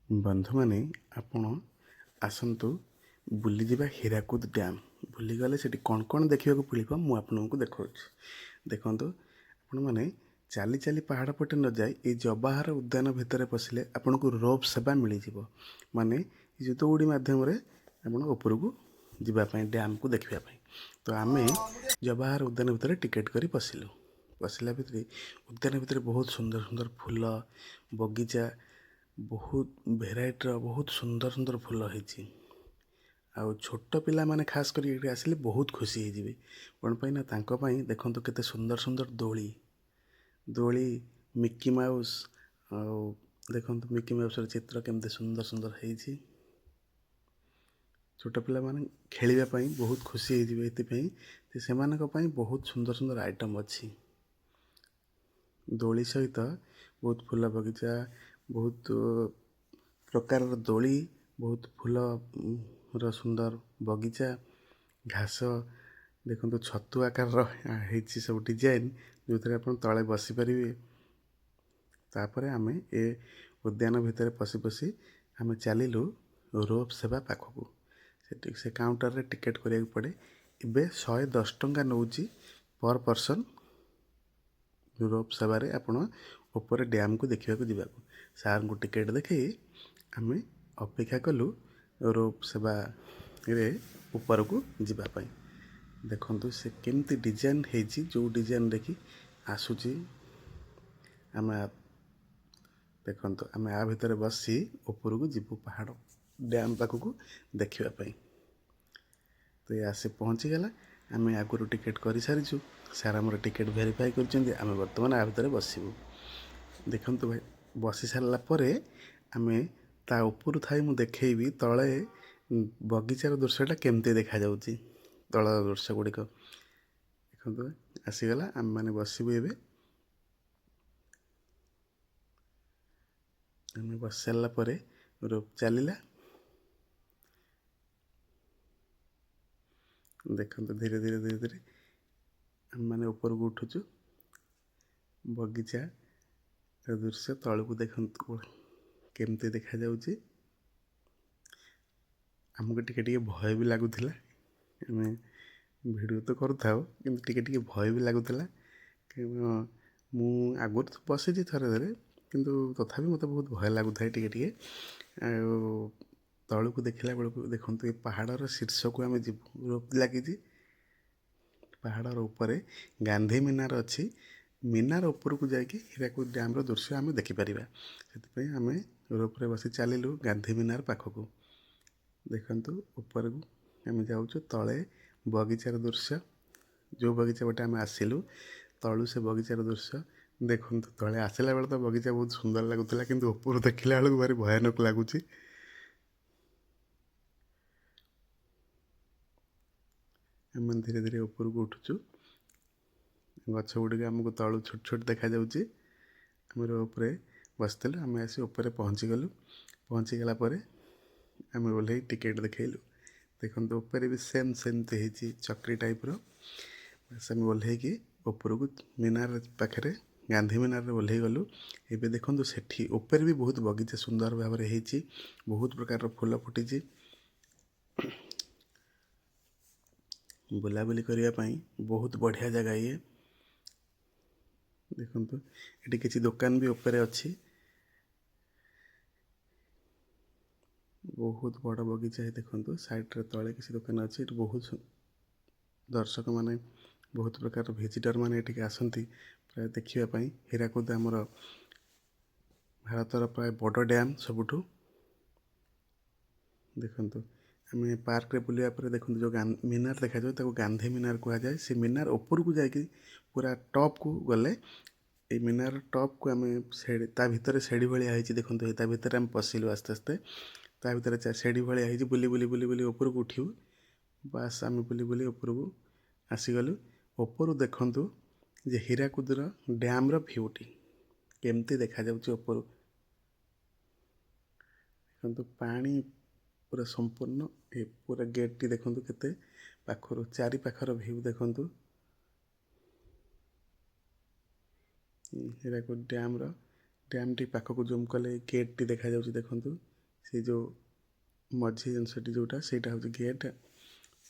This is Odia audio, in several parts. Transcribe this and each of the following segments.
ବନ୍ଧୁମାନେ, ଆପଣ ଆସନ୍ତୁ ବୁଲିଯିବା ହୀରାକୁଦ ଡ୍ୟାମ୍। ବୁଲିଗଲେ ସେଠି କ'ଣ କ'ଣ ଦେଖିବାକୁ ମିଳିବ, ମୁଁ ଆପଣଙ୍କୁ ଦେଖାଉଛି। ଦେଖନ୍ତୁ ଆପଣମାନେ, ଚାଲି ଚାଲି ପାହାଡ଼ ପଟେ ନ ଯାଇ ଏଇ ଜବାହର ଉଦ୍ୟାନ ଭିତରେ ପଶିଲେ ଆପଣଙ୍କୁ ରୋପ୍ ସେବା ମିଳିଯିବ। ମାନେ ଏ ଯେଉଁ ଦଉଡ଼ି ମାଧ୍ୟମରେ ଆପଣ ଉପରକୁ ଯିବା ପାଇଁ, ଡ୍ୟାମ୍କୁ ଦେଖିବା ପାଇଁ। ତ ଆମେ ଜବାହର ଉଦ୍ୟାନ ଭିତରେ ଟିକେଟ୍ କରି ପଶିଲୁ। ପଶିଲା ଭିତରେ ଉଦ୍ୟାନ ଭିତରେ ବହୁତ ସୁନ୍ଦର ସୁନ୍ଦର ଫୁଲ ବଗିଚା, ବହୁତ ଭେରାଇଟିର, ବହୁତ ସୁନ୍ଦର ସୁନ୍ଦର ଫୁଲ ହେଇଛି। ଆଉ ଛୋଟ ପିଲାମାନେ ଖାସ୍ କରି ଏଠି ଆସିଲେ ବହୁତ ଖୁସି ହେଇଯିବେ। କ'ଣ ପାଇଁ ନା ତାଙ୍କ ପାଇଁ ଦେଖନ୍ତୁ କେତେ ସୁନ୍ଦର ସୁନ୍ଦର ଦୋଳି, ଦୋଳି, ମିକି ମାଉସ୍। ଆଉ ଦେଖନ୍ତୁ ମିକି ମାଉସ୍ର ଚିତ୍ର କେମିତି ସୁନ୍ଦର ସୁନ୍ଦର ହେଇଛି। ଛୋଟ ପିଲାମାନେ ଖେଳିବା ପାଇଁ ବହୁତ ଖୁସି ହେଇଯିବେ, ଏଥିପାଇଁ ଯେ ସେମାନଙ୍କ ପାଇଁ ବହୁତ ସୁନ୍ଦର ସୁନ୍ଦର ଆଇଟମ୍ ଅଛି। ଦୋଳି ସହିତ ବହୁତ ଫୁଲ ବଗିଚା, ବହୁତ ପ୍ରକାରର ଦୋଳି, ବହୁତ ଫୁଲର ସୁନ୍ଦର ବଗିଚା, ଘାସ। ଦେଖନ୍ତୁ ଛତୁ ଆକାରର ହେଇଛି ସବୁ ଡିଜାଇନ୍, ଯେଉଁଥିରେ ଆପଣ ତଳେ ବସିପାରିବେ। ତାପରେ ଆମେ ଏ ଉଦ୍ୟାନ ଭିତରେ ପଶି ପଶି ଆମେ ଚାଲିଲୁ ରୋପ୍ ସେବା ପାଖକୁ। ସେଠି ସେ କାଉଣ୍ଟରରେ ଟିକେଟ୍ କରିବାକୁ ପଡ଼େ। ଏବେ 110 ଟଙ୍କା ନେଉଛି ପର୍ ପର୍ସନ୍ ରୋପ୍ ସେବାରେ ଆପଣ ଉପରେ ଡ୍ୟାମ୍କୁ ଦେଖିବାକୁ ଯିବାକୁ। ସାର୍ଙ୍କୁ ଟିକେଟ୍ ଦେଖେଇ ଆମେ ଅପେକ୍ଷା କଲୁ ରୋପ୍ ସେବାରେ ଉପରକୁ ଯିବା ପାଇଁ। ଦେଖନ୍ତୁ ସେ କେମିତି ଡିଜାଇନ୍ ହେଇଛି, ଯେଉଁ ଡିଜାଇନ୍ ଦେଖି ଆସୁଛି। ଆମେ ଦେଖନ୍ତୁ, ଆମେ ଆ ଭିତରେ ବସି ଉପରକୁ ଯିବୁ ପାହାଡ଼ ଡ୍ୟାମ୍ ପାଖକୁ ଦେଖିବା ପାଇଁ। ତ ଏ ଆସି ପହଞ୍ଚିଗଲା। ଆମେ ଆଗରୁ ଟିକେଟ୍ କରିସାରିଛୁ। ସାର୍ ଆମର ଟିକେଟ୍ ଭେରିଫାଏ କରିଛନ୍ତି। ଆମେ ବର୍ତ୍ତମାନ ଆ ଭିତରେ ବସିବୁ। ଦେଖନ୍ତୁ ଭାଇ, ବସି ସାରିଲା ପରେ ଆମେ ତା ଉପରୁ ଥାଇ ମୁଁ ଦେଖେଇବି ତଳେ ବଗିଚାର ଦୃଶ୍ୟଟା କେମିତି ଦେଖାଯାଉଛି, ତଳ ଦୃଶ୍ୟ ଗୁଡ଼ିକ। ଦେଖନ୍ତୁ, ଆସିଗଲା। ଆମେମାନେ ବସିବୁ ଏବେ। ଆମେ ବସି ସାରିଲା ପରେ ରୋପ୍ ଚାଲିଲା। ଦେଖନ୍ତୁ, ଧୀରେ ଧୀରେ ଧୀରେ ଧୀରେ ଆମେମାନେ ଉପରକୁ ଉଠୁଛୁ। ବଗିଚା ଦୃଶ୍ୟ ତଳକୁ ଦେଖନ୍ତୁ କେମିତି ଦେଖାଯାଉଛି। ଆମକୁ ଟିକେ ଟିକେ ଭୟ ବି ଲାଗୁଥିଲା। ଆମେ ଭିଡ଼ିଓ ତ କରୁଥାଉ, କିନ୍ତୁ ଟିକେ ଟିକେ ଭୟ ବି ଲାଗୁଥିଲା, କାରଣ ମୁଁ ଆଗରୁ ତ ବସିଛି ଥରେ ଥରେ, କିନ୍ତୁ ତଥାପି ମୋତେ ବହୁତ ଭୟ ଲାଗୁଥାଏ ଟିକେ ଟିକେ। ଆଉ ତଳକୁ ଦେଖିଲା ବେଳକୁ ଦେଖନ୍ତୁ, ଏ ପାହାଡ଼ର ଶୀର୍ଷକୁ ଆମେ ଯିବୁ। ରୋପ୍ ଲାଗିଛି। ପାହାଡ଼ର ଉପରେ ଗାନ୍ଧୀ ମିନାର ଅଛି। ମିନାର ଉପରକୁ ଯାଇକି ହୀରାକୁଦ ଡ୍ୟାମ୍ର ଦୃଶ୍ୟ ଆମେ ଦେଖିପାରିବା। ସେଥିପାଇଁ ଆମେ ରୋପ୍ରେ ବସି ଚାଲିଲୁ ଗାନ୍ଧୀ ମିନାର ପାଖକୁ। ଦେଖନ୍ତୁ, ଉପରକୁ ଆମେ ଯାଉଛୁ। ତଳେ ବଗିଚାର ଦୃଶ୍ୟ, ଯେଉଁ ବଗିଚା ପଟେ ଆମେ ଆସିଲୁ, ତଳୁ ସେ ବଗିଚାର ଦୃଶ୍ୟ ଦେଖନ୍ତୁ। ତଳେ ଆସିଲା ବେଳେ ତ ବଗିଚା ବହୁତ ସୁନ୍ଦର ଲାଗୁଥିଲା, କିନ୍ତୁ ଉପରୁ ଦେଖିଲା ବେଳକୁ ଭାରି ଭୟାନକ ଲାଗୁଛି। ଆମେ ଧୀରେ ଧୀରେ ଉପରକୁ ଉଠୁଛୁ। ଗଛ ଗୁଡ଼ିକ ଆମକୁ ତଳୁ ଛୋଟ ଛୋଟ ଦେଖାଯାଉଛି। ଆମେ ଉପରେ ବସିଥିଲୁ। ଆମେ ଆସି ଉପରେ ପହଞ୍ଚିଗଲୁ। ପହଞ୍ଚିଗଲା ପରେ ଆମେ ଓହ୍ଲେଇ ଟିକେଟ୍ ଦେଖେଇଲୁ। ଦେଖନ୍ତୁ, ଉପରେ ବି ସେମ୍ ସେମିତି ହେଇଛି ଚକ୍ରି ଟାଇପ୍ର। ବାସ୍, ଆମେ ଓହ୍ଲେଇକି ଉପରକୁ ମିନାର ପାଖରେ, ଗାନ୍ଧୀ ମିନାରରେ ଓହ୍ଲେଇ ଗଲୁ। ଏବେ ଦେଖନ୍ତୁ, ସେଠି ଉପରେ ବି ବହୁତ ବଗିଚା ସୁନ୍ଦର ଭାବରେ ହେଇଛି। ବହୁତ ପ୍ରକାରର ଫୁଲ ଫୁଟିଛି। ବୁଲାବୁଲି କରିବା ପାଇଁ ବହୁତ ବଢ଼ିଆ ଜାଗା ଇଏ। ଦେଖନ୍ତୁ, ଏଠି କିଛି ଦୋକାନ ବି ଉପରେ ଅଛି। ବହୁତ ବଡ଼ ବଗିଚା। ଦେଖନ୍ତୁ, ସାଇଡ଼୍ରେ ତଳେ କିଛି ଦୋକାନ ଅଛି। ଏଠି ବହୁତ ଦର୍ଶକମାନେ, ବହୁତ ପ୍ରକାର ଭିଜିଟର୍ ମାନେ ଏଠିକି ଆସନ୍ତି ପ୍ରାୟ ଦେଖିବା ପାଇଁ। ହୀରାକୁଦ ଆମର ଭାରତର ପ୍ରାୟ ବଡ଼ ଡ୍ୟାମ୍ ସବୁଠୁ। ଦେଖନ୍ତୁ, ଆମେ ପାର୍କରେ ବୁଲିବା ପରେ ଦେଖନ୍ତୁ, ଯେଉଁ ମିନାର ଦେଖାଯାଏ, ତାକୁ ଗାନ୍ଧୀ ମିନାର କୁହାଯାଏ। ସେ ମିନାର ଉପରକୁ ଯାଇକି ପୁରା ଟପ୍କୁ ଗଲେ, ଏଇ ମିନାର ଟପ୍କୁ ଆମେ ତା ଭିତରେ ସିଢ଼ି ଭଳିଆ ହେଇଛି। ଦେଖନ୍ତୁ, ତା ଭିତରେ ଆମେ ପଶିଲୁ ଆସ୍ତେ ଆସ୍ତେ। ତା ଭିତରେ ସିଢ଼ି ଭଳିଆ ହେଇଛି। ବୁଲି ବୁଲି ବୁଲି ବୁଲି ଉପରକୁ ଉଠିବୁ। ବାସ୍, ଆମେ ବୁଲି ବୁଲି ଉପରକୁ ଆସିଗଲୁ। ଉପରୁ ଦେଖନ୍ତୁ ଯେ ହୀରାକୁଦର ଡ୍ୟାମ୍ର ଭ୍ୟୁଟି କେମିତି ଦେଖାଯାଉଛି ଉପରୁ। ଦେଖନ୍ତୁ, ପାଣି ପୁରା ସମ୍ପୂର୍ଣ୍ଣ। ଏ ପୁରା ଗେଟ୍ଟି ଦେଖନ୍ତୁ କେତେ ପାଖରୁ, ଚାରି ପାଖର ଭ୍ୟୁ ଦେଖନ୍ତୁ। ହୀରାକୁଦ ଡ୍ୟାମ୍ର ଡ୍ୟାମ୍ଟି ପାଖକୁ ଜୁମ୍ କଲେ ଗେଟ୍ଟି ଦେଖାଯାଉଛି ଦେଖନ୍ତୁ। ସେ ଯେଉଁ ମଝି ଜିନିଷଟି ଯେଉଁଟା, ସେଇଟା ହେଉଛି ଗେଟ୍।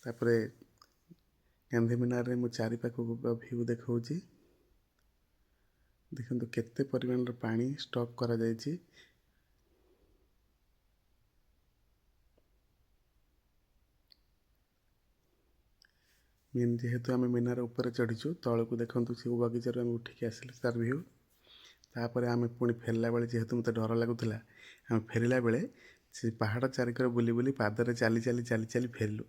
ତାପରେ ଗାନ୍ଧୀ ମିନାରରେ ମୁଁ ଚାରିପାଖକୁ ଭ୍ୟୁ ଦେଖାଉଛି। ଦେଖନ୍ତୁ କେତେ ପରିମାଣର ପାଣି ଷ୍ଟକ୍ କରାଯାଇଛି। ଯେହେତୁ ଆମେ ମିନାର ଉପରେ ଚଢ଼ିଛୁ, ତଳକୁ ଦେଖନ୍ତୁ, ସେ ବଗିଚାରୁ ଆମେ ଉଠିକି ଆସିଲେ ତାର ଭ୍ୟୁ। ତାପରେ ଆମେ ପୁଣି ଫେରିଲା ବେଳେ, ଯେହେତୁ ମୋତେ ଡର ଲାଗୁଥିଲା, ଆମେ ଫେରିଲା ବେଳେ ସେ ପାହାଡ଼ ଚାରିକର ବୁଲି ବୁଲି ପାଦରେ ଚାଲି ଚାଲି ଚାଲି ଚାଲି ଫେରିଲୁ।